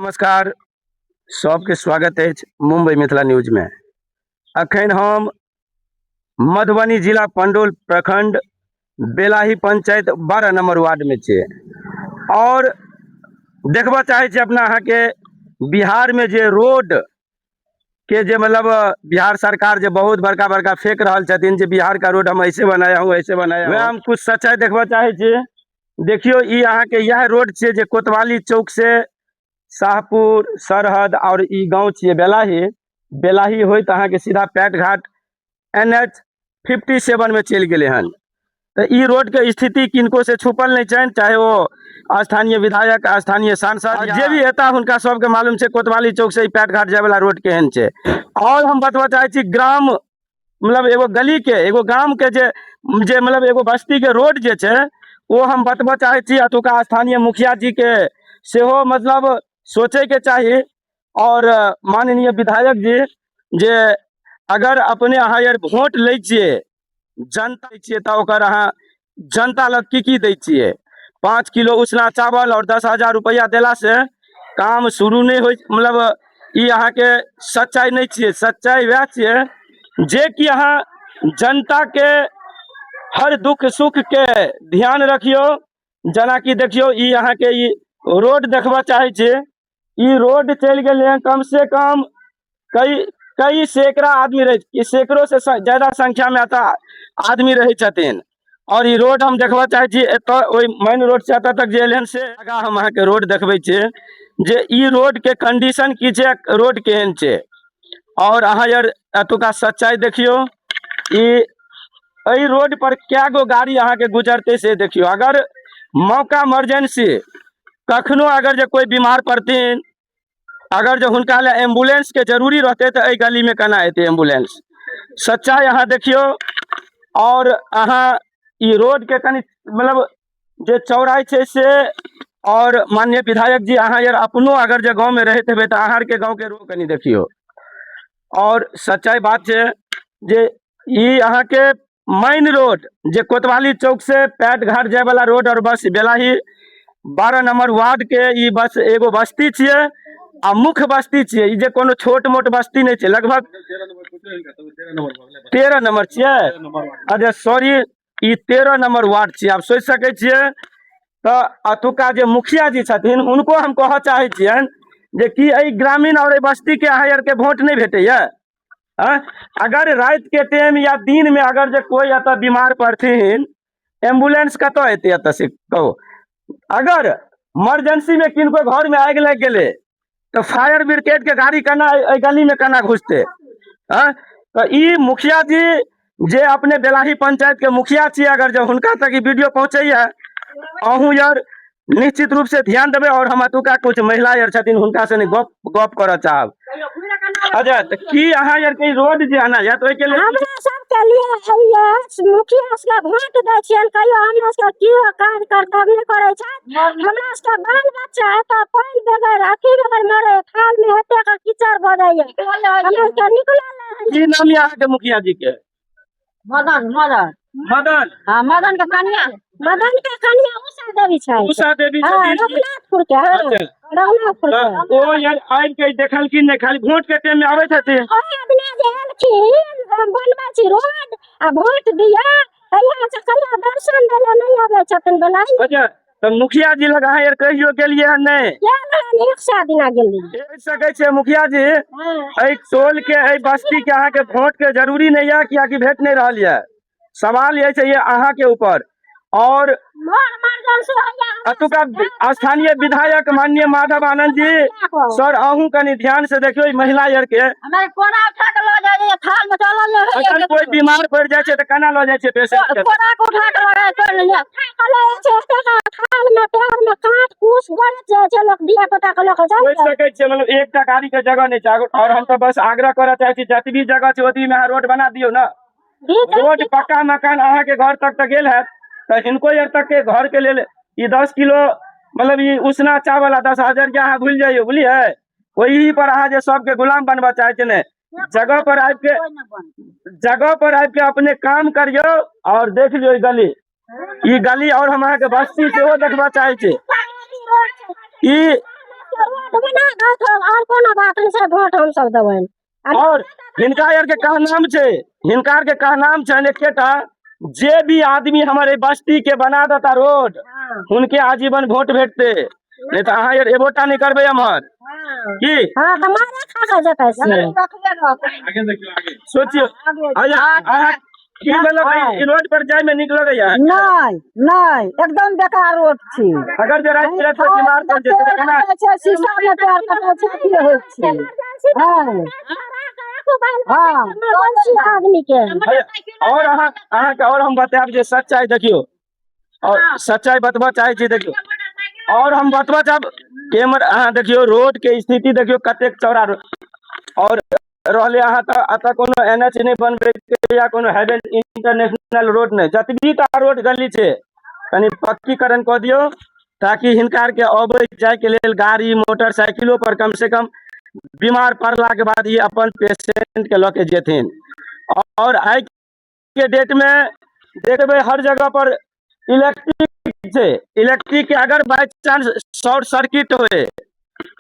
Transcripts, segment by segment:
नमस्कार, सबके स्वागत अछि मुम्बई मिथिला न्यूजमे। अखन हम मधुबनी जिला पंडौल प्रखंड बेलाही पंचायत 12 नंबर वार्डमे छियै और देखबऽ चाहै छी अपना अहाँके बिहारमे जे रोड के जे मतलब बिहार सरकार जे बहुत बड़का बड़का फेंक रहल छथिन जे बिहार का रोड हम ऐसे बनाया हूँ ऐसे बनाया हूँ, हम कुछ सच्चाई देखबऽ चाहै छी। देखियौ ई अहाँके इएह रोड छियै जे कोतवाली चौक से शाहपुर सरहद और ई गाँव छियै बेलाही। बेलाही होइत अहाँके सीधा पैटघाट NH 57 में चलि गेलै हन। तऽ ई रोडके स्थिति किनको से छुपल नहि छनि, चाहे ओ स्थानीय विधायक स्थानीय सांसद जे भी हेता हुनका सबके मालूम छै कोतवाली चौक से ई पैटघाट जायवला रोड केहन छै। और हम बतबऽ चाहै छी ग्राम मतलब एगो गली के एगो गाम के जे जे मतलब एगो बस्ती के रोड जे छै ओ हम बतबऽ चाहै छी एतुका स्थानीय मुखिया जी के सेहो मतलब सोचैके चाही। और माननीय विधायक जी जे अगर अपने अहाँ यार वोट लै छियै जनता लै छियै तऽ ओकर अहाँ जनता लग की की दै छियै? 5 किलो उसना चावल और 10,000 रुपैआ देला से काम शुरू नहि होइ, मतलब ई अहाँके सच्चाई नहि छियै। सच्चाई वएह छियै जे कि अहाँ जनता के हर दुख सुख के ध्यान रखियौ। जेनाकि देखियौ ई अहाँके ई रोड देखबऽ चाहै छी, ई रोड चलि गेलै हन कम से कम कई कई सैकड़ा आदमी रहै, सैकड़ों से ज्यादा संख्या में एतऽ आदमी रहै छथिन। और ई रोड हम देखबऽ चाहै छी एतऽ ओहि मेन रोड से एतऽ तक जे एलै हन से आगाँ हम अहाँके रोड देखबै छी जे ई रोड के कंडीशन की छै, रोड केहन छै। और अहाँ यार एतुका सच्चाई देखियौ, ई एहि रोड पर कए गो गाड़ी अहाँके गुजरतै से देखियौ। अगर मौका इमरजेंसी कखनो अगर जे कोइ बीमार पड़थिन, अगर जे हुनका लए एम्बुलेंस के जरूरी रहतै तऽ एहि गली में केना एतै एम्बुलेंस? सच्चाई अहाँ देखियौ। और अहाँ ई रोड के कनि मतलब जे चौड़ाई छै से, और माननीय विधायक जी अहाँ यार अपनो अगर जे गाँव में रहैत हेबै तऽ अहाँ आरके गाँव के रोड कनि देखियौ। और सच्चाई बात छै जे ई अहाँके मेन रोड जे कोतवाली चौक से पैटघाट जाय वाला रोड और बस बेलाही 12 नंबर वार्ड के ई बस एगो बस्ती छियै आ मुख्य बस्ती छियै। ई जे कोनो छोट मोट बस्ती नहि छै, लगभग 13 नंबर छियै। अच्छा सॉरी, ई 13 नंबर वार्ड छियै। आप सोचि सकै छियै। तऽ एतुका जे मुखिया जी छथिन हुनको हम कहऽ चाहै छियनि जे की एहि ग्रामीण और एहि बस्ती के अहाँ आरके वोट नहि भेटैया? अगर राति के टाइम या दिन में अगर जे कोई एतऽ बीमार पड़थिन, एम्बुलेंस कतऽ एतै एतऽ से कहू? अगर इमरजेंसी में किनको घर में आगि लागि गेलै तऽ फायर ब्रिगेड के गाड़ी केना एहि गली में केना घुसतै? तऽ ई मुखिया जी जे अपने बेलाही पंचायत के मुखिया छियै, अगर जे हुनका तक ई वीडियो पहुँचैया अहूँ यार निश्चित रूप से ध्यान देबै। और हम एतुका कुछ महिला यार छथिन हुनका से गप गप करऽ चाहब। अच्छा तऽ की अहाँ यार के रोड जे आना या तऽ ओहिके लेल हमरा सबके लिए हइये मुखिया सबके वोट दै छियनि, कहियो हमरा सबके केओ काज करतब नहि करै छथि। हमरा सबके बाल बच्चा एतऽ पानि बगैर अथी बगैर मरे, थाल में एतेक कीचड़ भऽ जाइए, हमरा सबके निकलल नहि होइए। की नाम यऽ अहाँके मुखिया जी के? मदन। मदन। मदन। हाँ, मदन के कनिया, मदन के कनिया उषा देवी छै। उषा देवी हाँ, छथिन। रघुनाथपुर के। हाँ, अच्छा। रघुनाथपुर के। ओ यार आबि के देखलखिन नहि, खाली वोट के टाइम में आबै छथिन। ओहि दिना जे एलखिन, हम बनबै छी रोड आ वोट दिअ, तहिया से कहियो दर्शन दै लए नहि आबै छथिन बेलाही। अच्छा, तऽ मुखिया जी लग अहाँ यार कहियो गेलियै हन नहि? गेल हन, एक सए दिना गेलियै। देख सकै छियै मुखिया जी, एहि टोल के एहि बस्ती के अहाँके वोट के जरूरी नहि यऽ, कियाकि भेट नहि रहल यऽ। सवाल यह छै ये अहाँके ऊपर। और एतुका स्थानीय विधायक माननीय माधव आनंद जी सर, अहूँ कनि ध्यान से देखियौ ई महिला आर के। हमरा कोड़ा उठा के लऽ जाइ थाल में चलल नहि होइए। अगर कोई बीमार पड़ि जाइ छै तऽ केना लऽ जाइ छै पेशेंट के? कोड़ा के उठा के लऽ जाइ छै, उठा के लऽ जाइ छै, एतेक थाल में पैर में काँट कुश गड़ैत जाइ छै, लोक धिया पुता के लऽ के जाइ सोचि छै। सकै छियै, मतलब एकटा गाड़ी के जगह नहि छै। और हम तऽ बस आग्रह करऽ चाहै छी जतबी जगह छै ओतबी में अहाँ रोड बना दियौ ने। रोड पक्का मकान अहाँके घर तक तऽ गेल हैत, तऽ हिनको आर तक के घर के लेल ई 10 किलो मतलब ई उसना चावल आ 10,000 के अहाँ भूलि जाइयौ, बुझलियै? ओही पर अहाँ जे सबके गुलाम बनबऽ चाहै छियै ने, जगह पर आबि के, जगह पर आबि के अपने काम करियौ। और देख लियौ ई गली, ई गली और हम अहाँके बस्ती सेहो देखबऽ चाहै छी। ई रोड बना दथु, आओर कोनो बात नहि छै, वोट हमसब देबनि। और हिनका आर के कहनाम छै, हिनका आर के कहनाम छनि एकेटा, जे भी आदमी हमर एहि बस्ती के बना देता रोड, हुनके आजीवन वोट भेटते, नहीं तऽ अहाँ आर एबोटा नहि करबै एम्हर की। हँ, तऽ मारे खा कऽ जेतै से। सोचियौ अहाँ की भेलक, ई रोड पर जाय में नीक लगैया? नहि नहि, एकदम बेकार रोड छी। अगर जे राति राति पर बीमार पड़ जेतै तऽ केना? छै, शीशा मे पैर कटै छै, अथी होइ छै। हँ हँ। आदमी के और अहाँके और हम बतायब जे सच्चाई देखियौ, और सच्चाई बतबऽ चाहै छी, देखियौ, और हम बतबऽ चाहब कैमरा अहाँ देखियौ, रोड के स्थिति देखियौ कतेक चौड़ा रोड। और रहलै अहाँ तऽ एतऽ कोनो एन एच नहि बनबै या कोनो हाईवे इंटरनेशनल रोड नहि, जतबी टा रोड गली छै कनि पक्कीकरण कऽ दियौ, ताकि हिनका आरके अबै जायके लेल गाड़ी मोटरसाइकिलो पर कम से कम बीमार पड़लाके बाद ई अपन पेशेंट के लऽ के जेथिन। और आइ के डेट में देखबै हर जगह पर इलेक्ट्रिक छै, इलेक्ट्रिक के अगर बाई चांस शॉर्ट सर्किट होय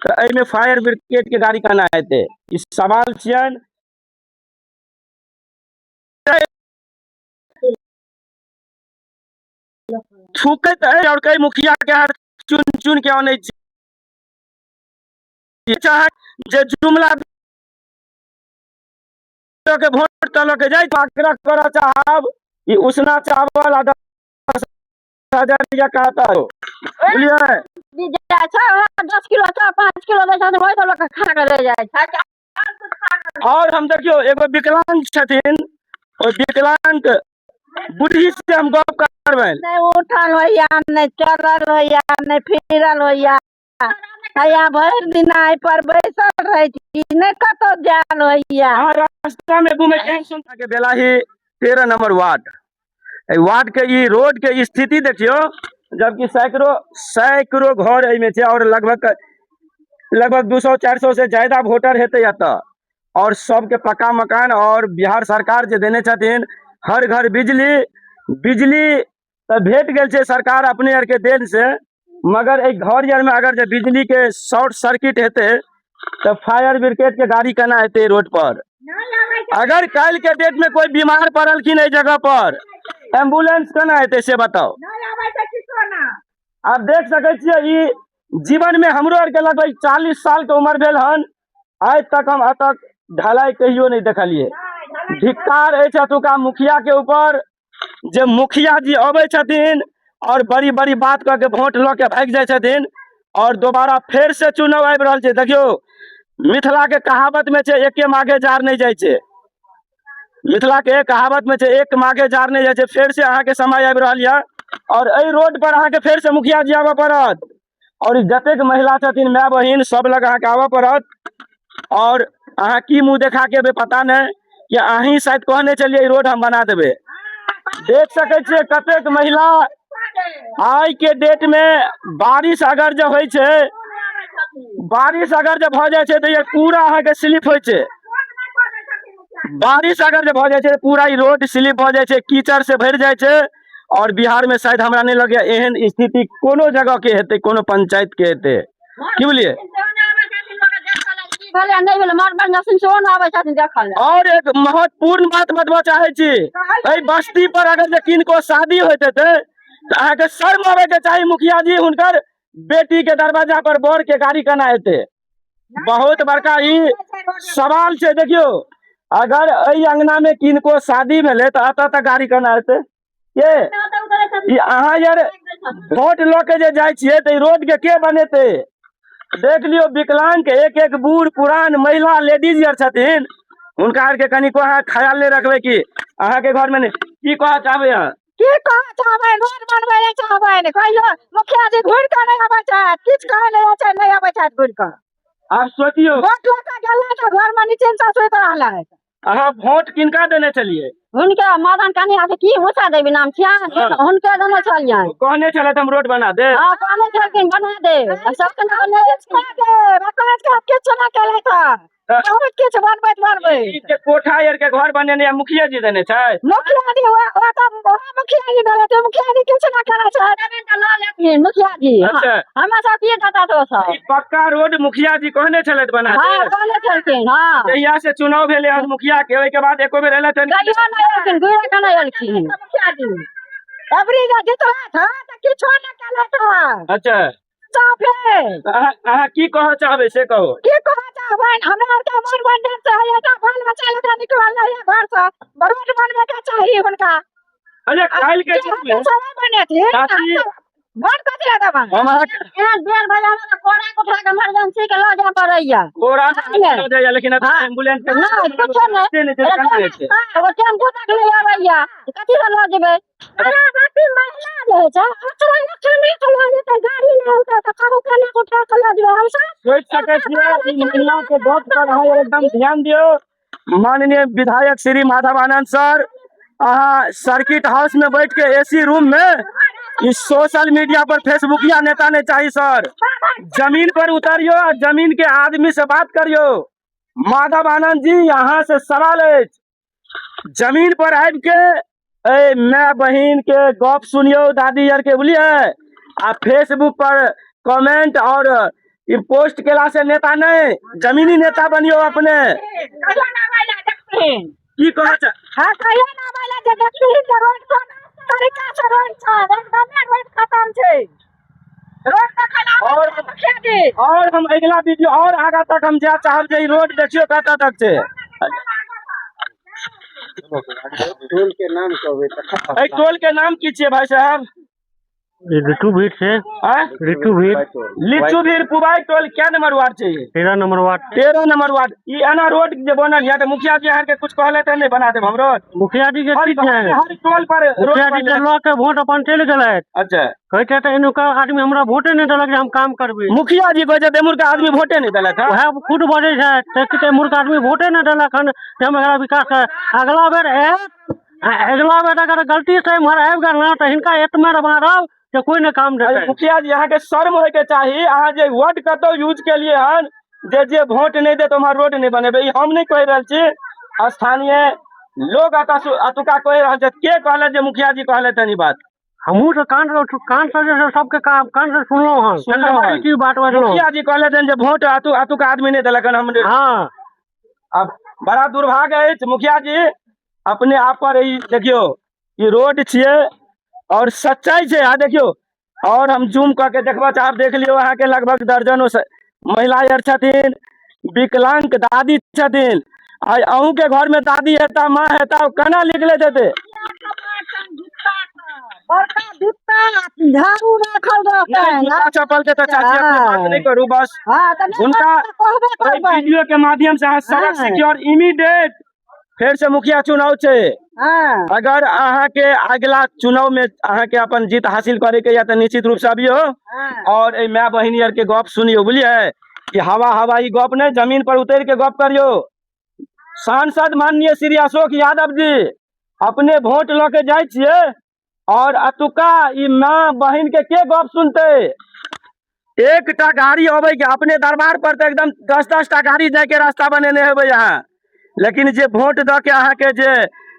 तऽ एहिमे फायर ब्रिगेड के गाड़ी केना एतै, ई सवाल छियनि। थूकैत अछि और कई मुखिया के हाथ चुन चुन के अनै छी, चाहे जे जुमला के वोट तऽ लऽ के जाय, आग्रह करऽ चाहब ई उसना चावल आ 10,000 रुपया कहता हो, बुझलियै? जाइ छै, 10 किलो चाउर 5 किलो दै छथिन, ओहि सब लोक खा कऽ रहि जाइ छै। और हम देखियौ एगो विकलांग छथिन, ओहि विकलांग बूढ़ी से हम गप करबनि। नहि उठल होइया, नहि चलल होइया, नहि फिरल होइया, हैया भरि दिन एहि पर बैसल रहै छी, नहि कतौ जायल होइया। अहाँ रास्ता में घूमे केहन सुनता के बेलाही 13 नंबर वार्ड, एहि वार्ड के ई रोड के स्थिति देखियौ, जबकि सैकड़ों सैकड़ों घर एहिमे छै और लगभग लगभग 200-400 से ज्यादा वोटर हेतै एतऽ, और सबके पक्का मकान और बिहार सरकार जे देने छथिन हर घर बिजली, बिजली तऽ भेट गेल छै सरकार अपने आरके देन से, मगर एहि घर आरमे अगर जे बिजली के शॉर्ट सर्किट हेतै तऽ फायर ब्रिगेड के गाड़ी केना हेतै रोड पर? अगर काल्हि के डेट में कोई बीमार पड़लखिन एहि जगह पर, एम्बुलेंस केना हेतै से बताउ। आब देख सकै छियै ई जीवन में हमरो आरके लगभग 40 साल के उम्र भेल हन, आइ तक हम एतऽ ढलाई कहियो नहि देखलियै। धिक्कार अछि एतुका मुखिया के ऊपर, जे मुखिया जी अबै छथिन और बड़ी बड़ी बात कऽ के वोट लऽ के भागि जाइ छथिन, और दोबारा फेर से चुनाव आबि रहल छै। देखियौ मिथिला के कहावत में छै एके माघे जार नहि जाइ छै, मिथिला के कहावत में छै एक माघे जार नहि जाइ छै। फेर से अहाँके समय आबि रहल यऽ और एहि रोड पर अहाँके फेर से मुखिया जी आबऽ पड़त, और जतेक महिला छथिन माय बहिन सब लग अहाँके आबऽ पड़त। और अहाँ की मुँह देखा के एबै पता नहि, कि अहीं शायद कहने छलियै ई रोड हम बना देबै। देख सकै छियै कतेक महिला आइ के डेट में बारिश अगर जे होइ छै, बारिश अगर जे भऽ जाइ छै तऽ ये पूरा अहाँके स्लिप होइ छै, बारिश अगर जे भऽ जाइ छै तऽ पूरा ई रोड स्लिप भऽ जाइ छै, कीचड़ से भरि जाइ छै। और बिहार में शायद हमरा नहि लगैया एहन स्थिति कोनो जगह के हेतै, कोनो पंचायत के हेतै, की बुझलियै? भेलै नहि भेलै, मार बढ़िआँ सेहो नहि आबै छथिन देखऽ लए। और एक महत्वपूर्ण बात बतबऽ चाहै छी, एहि बस्ती पर अगर जे किनको शादी होइत हेतै तऽ अहाँके शर्म आबै के चाही मुखिया जी, हुनकर बेटी के दरवाजा पर बर के गाड़ी केना एतै? बहुत बड़का ई सवाल छै। देखियौ अगर एहि अंगना में किनको शादी भेलै तऽ एतऽ तक गाड़ी केना एतै? के ई अहाँ यार वोट लऽ के जे जाइ छियै तऽ ई रोड के के बनेतै? देख लियौ विकलांग के एक एक बूढ़ पुरान महिला लेडीज आर छथिन, हुनका आरके कनिको अहाँ ख्याल नहि रखबै कि अहाँके घरमे नहि। की कहऽ चाहबै अहाँ? की कहऽ चाहबै, रोड बनबै लए चाहबै ने, कहियो मुखिया जी घुरि कऽ नहि अबै छथि, किछु कहै नहि जाइ छै, नहि अबै छथि घुरि कऽ। आब सोचियौ, वोट लऽ कऽ गेलै तऽ घरमे निश्चिन्त सुति रहलै। अहाँ वोट किनका देने छलियै? हुनके मदन कन्हैया के की उषा देवी नाम छियनि, हुनके देने छलियनि। कहने छलथि हम रोड बना दे। हँ, कहने छलखिन बना दे, सबके बने किछु नहि केलथि। बहुत किछु बनबैत ई बनबैत जे कोठा आर के घर बनेने यऽ, मुखिया जी देने छै? मुखिया जी ओ तऽ ओहो मुखिया जी देले छै, मुखिया जी किछु नहि करै छै। लऽ लेथिन मुखिया जी। अच्छा। हमरा सब की देता ओ सब? ई पक्का रोड मुखिया जी कहने छलथि बना हँ, देब? कहने छलखिन, हँ। जहिया से चुनाव भेलै हन मुखिया के, ओहिके बाद एको बेर एलथि हन? कहियो नहि एलखिन, घुरि कऽ नहि एलखिन मुखिया जी। अबरी जे जितलथि हँ तऽ किछो नहि केलथि हँ। अच्छा। साफे। तऽ अहाँ की कहऽ चाहबै से कहू। की कहऽ चाहबनि? हमरा आरके मन बन से होइए, बाल बच्चा लऽ कऽ निकलल रहैए घरसँ, रोड बनबैके चाही हुनका। अच्छा, काल्हि के जे दिन मे हमसब बनेथिन, चाची- हमसब वोट कथी लए देबनि? हम अहाँके एहन बेर भेल हमरा कोड़ा के उठा के इमरजेंसी के लऽ जाय पड़ैया। कोरा लऽ जाइए, लेकिन एतऽ हँ। एम्बुलेंस के नहि, किछो नहि। से नहि छै, केना जाइ छै? एगो टेम्पू तक नहि अबैया, कथी से लऽ जेबै? गर्भवती महिला जे होइ छै, ओकरा केना के लऽ जेतै? गाड़ी नहि होतै तऽ कहू, केना के उठा के लऽ जेबै हमसब? सोचि सकै छियै। ई महिला के गप पर अहाँ एकदम ध्यान दियौ। माननीय विधायक श्री माधव आनंद सर, अहाँ सर्किट हाउस में बैठ के एसी रूम में ई सोशल मीडिया पर फेसबुकिया नेता नहीं चाहिए सर। जमीन पर उतरियो आ जमीन के आदमी से बात करियो। माधव आनंद जी, यहाँ से सवाल अछि, जमीन पर आबि के ए माय बहिन के गप सुनियो, दादी आर के, बुझलियै? आ फेसबुक पर कमेंट और ई पोस्ट केला से नेता नहीं, जमीनी नेता बनियो अपने। कहियो ना आबै लए देखथिन। की कहै छै? हँ, कहियो ना आबै लए जे देखथिन जे रोड कोन तरीका से रोड छै। एकदमे रोड खतम छै। रोड देखै लए आबै छै मुखिया जी। और हम अगिला वीडियो और आगा तक हम जाय चाहब जे ई रोड देखियो कतऽ तक छै। टोल के नाम कहबै तऽ? एहि टोल के नाम की छियै भाई साहब? ऋतु भीड़ से। आँय? ऋतु भीड़। लिच्चू भीड़, पुबाई टोल। क्या नंबर वार्ड छै ई? 13 नंबर वार्ड। 13 number ward. ई एना रोड जे बनल यऽ तऽ मुखिया जी अहाँके कुछ कहलथि तऽ नहि बना देब हम रोड? मुखिया जी के हर ठीक छै। हर टोल पर रोड मुखिया जी के बनल। लऽ के वोट अपन चलि गेलथि। अच्छा। कहै छै तऽ एनुका आदमी हमरा वोटे नहि देलक जे हम काम करबै। मुखिया जी कहै छथि एम्हुरका आदमी वोटे नहि देलक हँ? उएह खुद बजै छथि तऽ एम्हुरका आदमी वोटे नहि देलक हन जे हम एकरा विकास कर। अगला बेर आयत आ अगिला बेर अगर गलती से एम्हर आबि गेल ने तऽ हिनका एतमे मारब जे कोइ नहि काम अरे देतै। मुखिया जी, अहाँके शर्म होयके चाही। अहाँ जे वर्ड कतौ यूज केलियै हन जे जे वोट नहि देत उम्हर रोड नहि बनेबै, ई हम नहि कहि रहल छी, स्थानीय लोक एतुका कहि रहल छथि। के कहलथि जे मुखिया जी कहलथि हन ई बात? हमहूँ तऽ कान कान से जे छै सबके कान से सुनलहुँ हन। सुनलहुँ तकर बाद हन। ई की बात बजलहुँ। मुखिया जी कहलथि हन जे वोट एतुका आदमी नहि देलक हन हम। हँ। अब बड़ा दुर्भाग्य अछि मुखिया जी अपने आप पर। ई देखियौ, ई रोड छियै और सच्चाई छै। आ देखियौ, और हम जूम कऽ के देखबऽ चाहब, देख लियौ, अहाँके लगभग दर्जनो महिला आर छथिन, विकलांग दादी छथिन। आइ अहूँके घरमे दादी हेता, माँ हेता, ओ केना निकलैत हेतै? बड़का जूता झाड़ू राखल नहि, रहतनि। जूता चप्पल के तऽ चाची अपने बात नहि करू बस। हँ, तऽ नहि हुनका कहबे एहि करबै। वीडियो के माध्यम से अहाँ सबक सीखियौ और इमीडिएट फेर से मुखिया चुनाव छै। अगर अहाँके अगिला चुनाव में अहाँके अपन जीत हासिल करे के या तऽ निश्चित रूप से अबियौ और एहि माय बहिन आर के गप सुनियौ, बुझलियै? कि हवा हवाई गप नहि, जमीन पर उतर के गप करियौ। सांसद माननीय श्री अशोक यादव जी, अपने वोट लऽ के जाइ छियै और अतुका ई माँ बहिन के के गप सुनतै? एकटा गाड़ी अबै के अपने दरबार पर तऽ एकदम 10-10 टा गाड़ी जायके रास्ता बनेने हेबै अहाँ, लेकिन जे वोट दऽ के अहाँके जे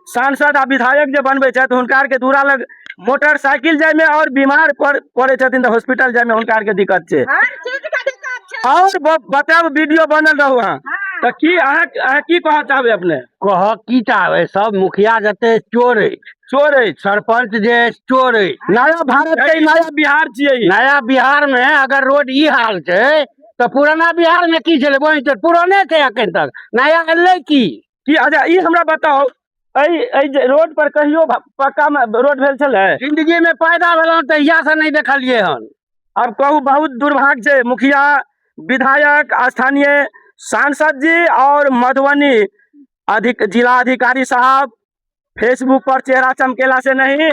सांसद आ विधायक जे बनबै छथि, हुनका आरके दूरा लग मोटरसाइकिल जायमे और बीमार पड़ै छथिन तऽ हॉस्पिटल जायमे हुनका आरके दिक्कत छै। हर चीज के दिक्कत छै। और बतायब, वीडियो बनल रहू अहाँ तऽ। की अहाँ की कहऽ चाहबै अपने? कहऽ की चाहबै, सब मुखिया जते चोर अछि। चोर अछि। सरपंच जे अछि चोर अछि। नया भारत के ई नया बिहार छियै ई। नया बिहार मे अगर रोड ई हाल छै तऽ पुराना बिहार मे की छलै? वही तऽ पुराने छै एखन तक, नया एलै की? की? अच्छा, ई हमरा बताउ, एहि एहि जे रोड पर कहियो पक्का मे रोड भेल छलै? जिंदगी मे पैदा भेलहुँ तहिया से नहि देखलियै हन। आब कहू, बहुत दुर्भाग्य छै। मुखिया, विधायक, स्थानीय सांसद जी और मधुबनी अधिक जिला अधिकारी साहब, फेसबुक पर चेहरा चमकेला से नहीं।